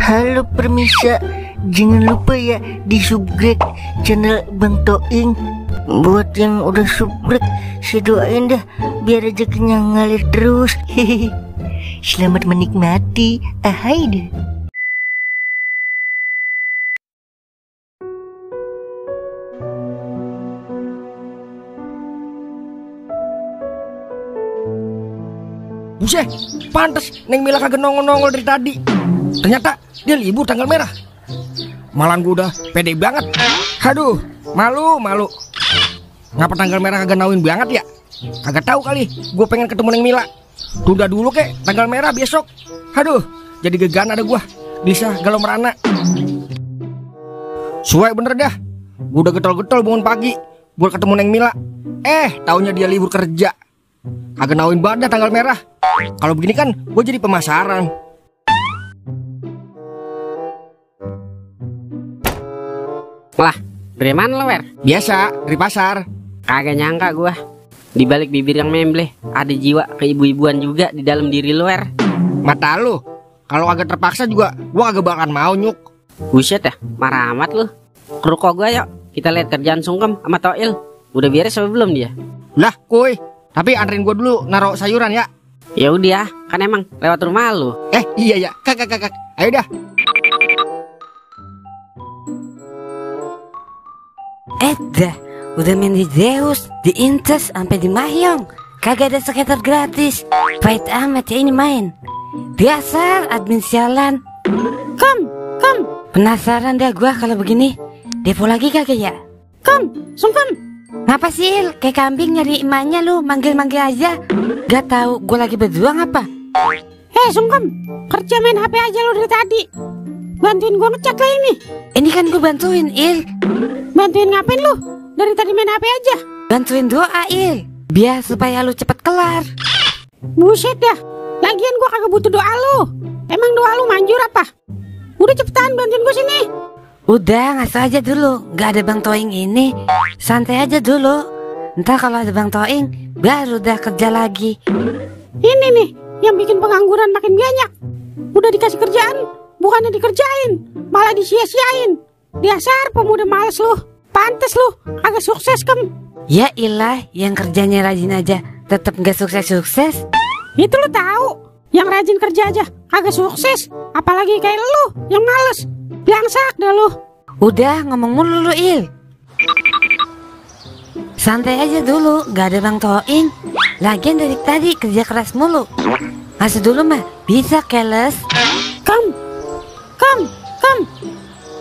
Halo permisa, jangan lupa ya di subscribe channel Bang Toing. Buat yang udah subscribe, saya doain dah biar rezekinya ngalir terus. Hehehe. Selamat menikmati. Ahai deh. Buset, pantes Neng Mila kagak nongol-nongol dari tadi. Ternyata dia libur tanggal merah. Malan gue udah pede banget. Aduh, malu. Ngapa tanggal merah kagak nauin banget ya? Kagak tahu kali, gue pengen ketemu Neng Mila. Tunda dulu kek, tanggal merah besok. Aduh, jadi gegan ada gue. Bisa galau merana. Suai bener dah. Gue udah getol-getol bangun pagi buat ketemu Neng Mila. Taunya dia libur kerja. Kagak nauin banget dah tanggal merah. Kalau begini kan gue jadi pemasaran. Lah, dari mana lo, Wer? Biasa, dari pasar. Kagak nyangka gua. Di balik bibir yang membleh, ada jiwa keibu-ibuan juga di dalam diri lo, Wer. Mata lu, kalau agak terpaksa juga gua kagak bakalan mau nyuk. Buset ya, marah amat lu. Ke ruko gua yuk, kita lihat kerjaan Sungkem sama Toil. Udah beres apa belum dia? Lah, kuy. Tapi anterin gua dulu naruh sayuran ya. Ya udah, kan emang lewat rumah lu. Iya ya, kak. Ayo dah. Dah, udah main di Zeus, di Intes, sampai di Mahyong. Kagak ada skater gratis. Pahit amat ya ini main. Biasa admin sialan. Kom. Penasaran dah gua kalau begini. Depo lagi kagak ya? Sungkem. Ngapa sih Il? Kayak kambing nyari emaknya lu, manggil-manggil aja. Gak tahu gua lagi berjuang apa? Sungkem, kerja main HP aja lu dari tadi. Bantuin gua ngecat lah ini. Ini kan gua bantuin Il. Bantuin ngapain lu? Dari tadi main HP aja. Bantuin doa Il, biar supaya lu cepet kelar. Buset dah. Lagian gua kagak butuh doa lu. Emang doa lu manjur apa? Udah cepetan bantuin gua sini. Udah ngasih aja dulu, gak ada Bang Toing ini. Santai aja dulu. Ntar kalau ada Bang Toing, baru udah kerja lagi. Ini nih yang bikin pengangguran makin banyak. Udah dikasih kerjaan, bukannya dikerjain, malah disia-siain. Dasar pemuda males lu. Pantes lu agak sukses Kem. Ya ilah, yang kerjanya rajin aja tetep gak sukses-sukses. Itu lu tahu, yang rajin kerja aja agak sukses. Apalagi kayak lu yang males. Blangsak dah lu. Udah ngomong mulu lu Il. Santai aja dulu, gak ada Bang Toing. Lagian dari tadi kerja keras mulu. Masuk dulu mah bisa keles. Kam.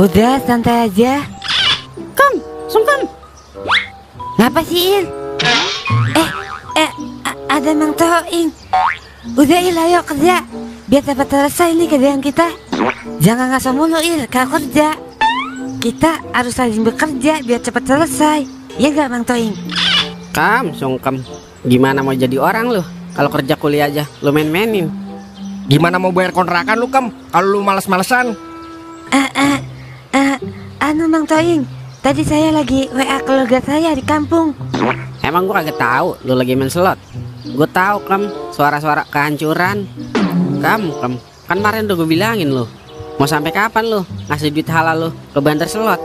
Udah santai aja. Sungkem. Ngapa sih Il? Ada Bang Toing. Udah Il, ayo kerja biar cepat selesai nih kerjaan kita. Jangan ngasih mulu Il, kalau kerja kita harus saling bekerja biar cepat selesai. Ya gak Bang Toing? Sungkem, gimana mau jadi orang lu? Kalau kerja kuliah aja lu main-mainin. Gimana mau bayar kontrakan lu, Kem? Kalau lu males-malesan. Bang Toing, tadi saya lagi WA keluarga saya di kampung. Emang gua kagak tahu lu lagi main slot. Gua tahu suara-suara kehancuran. Kan kemarin udah gue bilangin lu. Mau sampai kapan lu ngasih duit halal lu ke banter slot?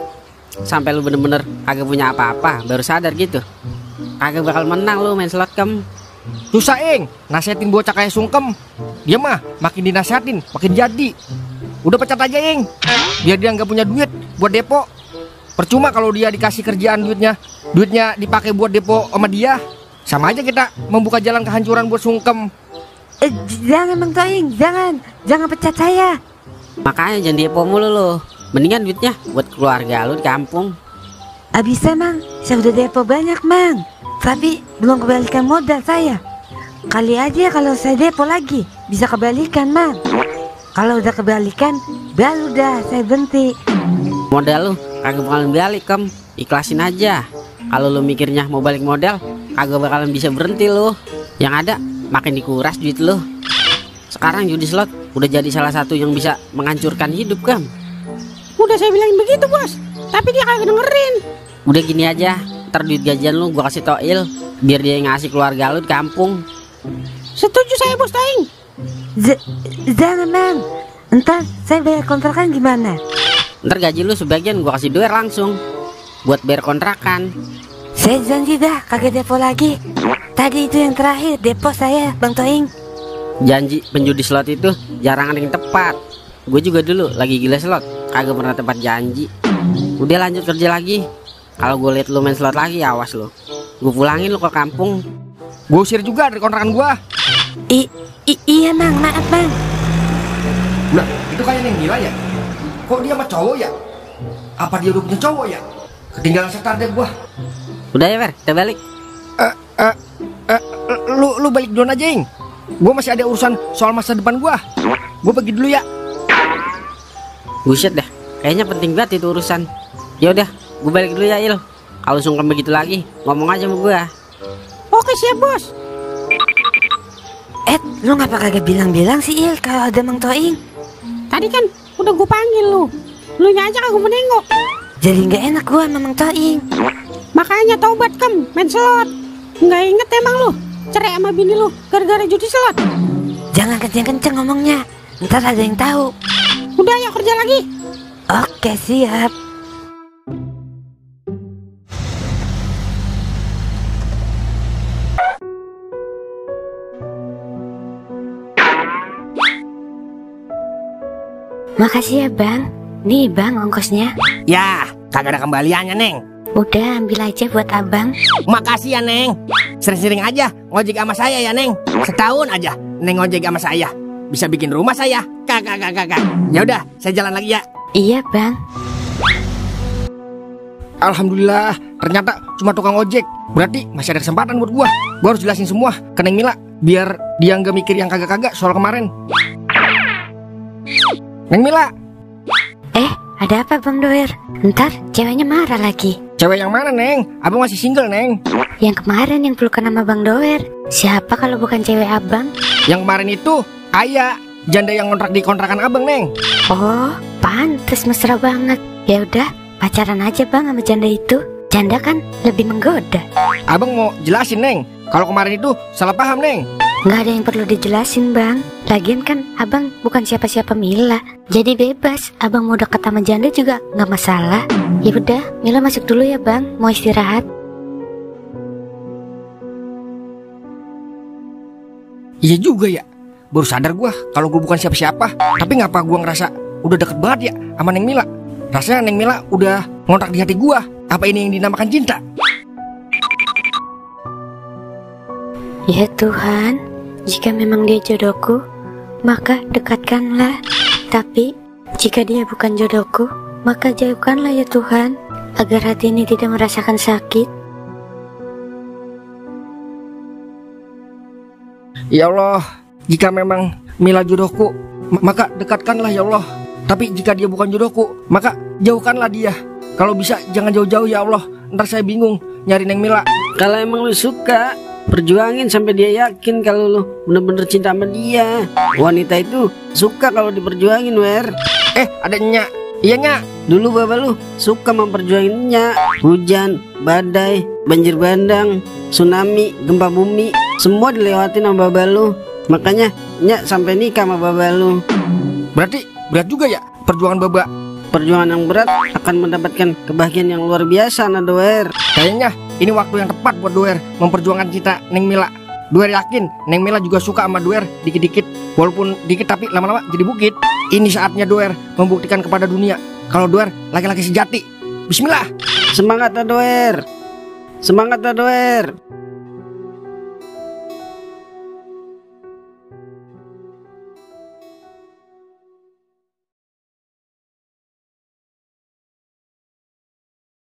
Sampai lu bener-bener kagak punya apa-apa baru sadar gitu. Kagak bakal menang lu main slot Susah nasihatin bocah kayak Sungkem. Dia mah makin dinasihatin makin jadi. Udah pecat aja biar dia nggak punya duit buat depo. Percuma kalau dia dikasih kerjaan duitnya dipakai buat depo sama dia. Sama aja kita membuka jalan kehancuran buat Sungkem. Jangan Bang Toing, jangan pecat saya. Makanya jangan depo mulu lu. Mendingan duitnya buat keluarga lu di kampung. Bisa Mang, saya udah depo banyak Mang. Tapi belum kebalikan modal saya. Kali aja kalau saya depo lagi bisa kebalikan Mang. Kalau udah kebalikan baru dah saya berhenti. Modal lu kagak bakalan balik ikhlasin aja. Kalau lu mikirnya mau balik modal, kagak bakalan bisa berhenti lu. Yang ada makin dikuras duit lu. Sekarang judi slot udah jadi salah satu yang bisa menghancurkan hidup Udah saya bilangin begitu bos, tapi dia kagak dengerin. Udah gini aja, ntar duit gajian lu gua kasih Toil, biar dia ngasih keluarga lu di kampung. Setuju saya bos Toing. Jangan Mang, ntar saya bayar kontrakan gimana? Ntar gaji lu sebagian gua kasih doer langsung buat bayar kontrakan. Saya janji dah kagak depo lagi. Tadi itu yang terakhir depo saya, Bang Toing. Janji penjudi slot itu jarang ada yang tepat. Gue juga dulu lagi gila slot, kagak pernah tepat janji. Udah lanjut kerja lagi. Kalau gue liat lu main slot lagi, awas lu. Gue pulangin lu ke kampung. Gue usir juga dari kontrakan gua. Iya Bang, maaf Bang. Nah, itu kayak Neng Mila ya? Kok dia sama cowok ya? Apa dia udah punya cowok ya? Ketinggalan setar deh gua. Udah ya Wer, kita balik. Lu balik duluan aja, Ing. Gua masih ada urusan soal masa depan gua. Gua pergi dulu ya. Buset dah, kayaknya penting banget itu urusan. Ya udah, gue balik dulu ya Il. Kalau sungkem begitu lagi, ngomong aja sama gue. Oke siap bos. Lu ngapa kagak bilang-bilang sih Il kalau ada Mang Toing? Tadi kan udah gue panggil lu. Lu nya aja kagak menengok. Jadi nggak enak gua sama Mang Toing. Makanya taubat main slot. Nggak inget emang lu cerai sama bini lu gara-gara judi slot. Jangan kenceng-kenceng ngomongnya, ntar ada yang tahu. Udah ya kerja lagi. Oke siap. Makasih ya Bang. Nih Bang ongkosnya. Ya, kagak ada kembaliannya, Neng. Udah ambil aja buat abang. Makasih ya, Neng. Sering-sering aja ngojek sama saya ya, Neng. Setahun aja Neng ngojek sama saya. Bisa bikin rumah saya. Kakak. Ya udah, saya jalan lagi ya. Iya Bang. Alhamdulillah, ternyata cuma tukang ojek. Berarti masih ada kesempatan buat gua. Gua harus jelasin semua ke Neng Mila biar dia nggak mikir yang kagak-kagak soal kemarin. Neng Mila. Ada apa Bang Doer? Ntar ceweknya marah lagi. Cewek yang mana, Neng? Abang masih single, Neng. Yang kemarin yang pelukan sama Bang Doer. Siapa kalau bukan cewek abang? Yang kemarin itu Aya, janda yang ngontrak di kontrakan abang, Neng. Oh, pantes mesra banget. Ya udah, pacaran aja Bang sama janda itu. Janda kan lebih menggoda. Abang mau jelasin, Neng. Kalau kemarin itu salah paham, Neng. Nggak ada yang perlu dijelasin Bang. Lagian kan abang bukan siapa-siapa Mila. Jadi bebas, abang mau dekat sama janda juga nggak masalah. Ya udah, Mila masuk dulu ya Bang. Mau istirahat. Iya juga ya. Baru sadar gua kalau gua bukan siapa-siapa. Tapi ngapa gua ngerasa udah deket banget ya sama Neng Mila? Rasanya Neng Mila udah ngontrak di hati gua. Apa ini yang dinamakan cinta? Ya Tuhan, jika memang dia jodohku, maka dekatkanlah. Tapi jika dia bukan jodohku, maka jauhkanlah ya Tuhan, agar hati ini tidak merasakan sakit. Ya Allah, jika memang Mila jodohku, maka dekatkanlah ya Allah. Tapi jika dia bukan jodohku, maka jauhkanlah dia. Kalau bisa jangan jauh-jauh ya Allah. Ntar saya bingung nyari Neng Mila. Kalau emang lu suka, perjuangin sampai dia yakin kalau lu bener-bener cinta sama dia. Wanita itu suka kalau diperjuangin, Wer. Ada Nyak. Iya Nyak. Dulu bapak lu suka memperjuanginnya. Hujan, badai, banjir bandang, tsunami, gempa bumi, semua dilewatin sama bapak lu. Makanya Nyak sampai nikah sama bapak lu. Berarti berat juga ya perjuangan Baba. Perjuangan yang berat akan mendapatkan kebahagiaan yang luar biasa, Nadoer. Kayaknya ini waktu yang tepat buat Doer memperjuangkan cinta Neng Mila. Doer yakin Neng Mila juga suka sama Doer dikit-dikit. Walaupun dikit tapi lama-lama jadi bukit. Ini saatnya Doer membuktikan kepada dunia kalau Doer laki-laki sejati. Bismillah. Semangat Nadoer. Semangat Nadoer.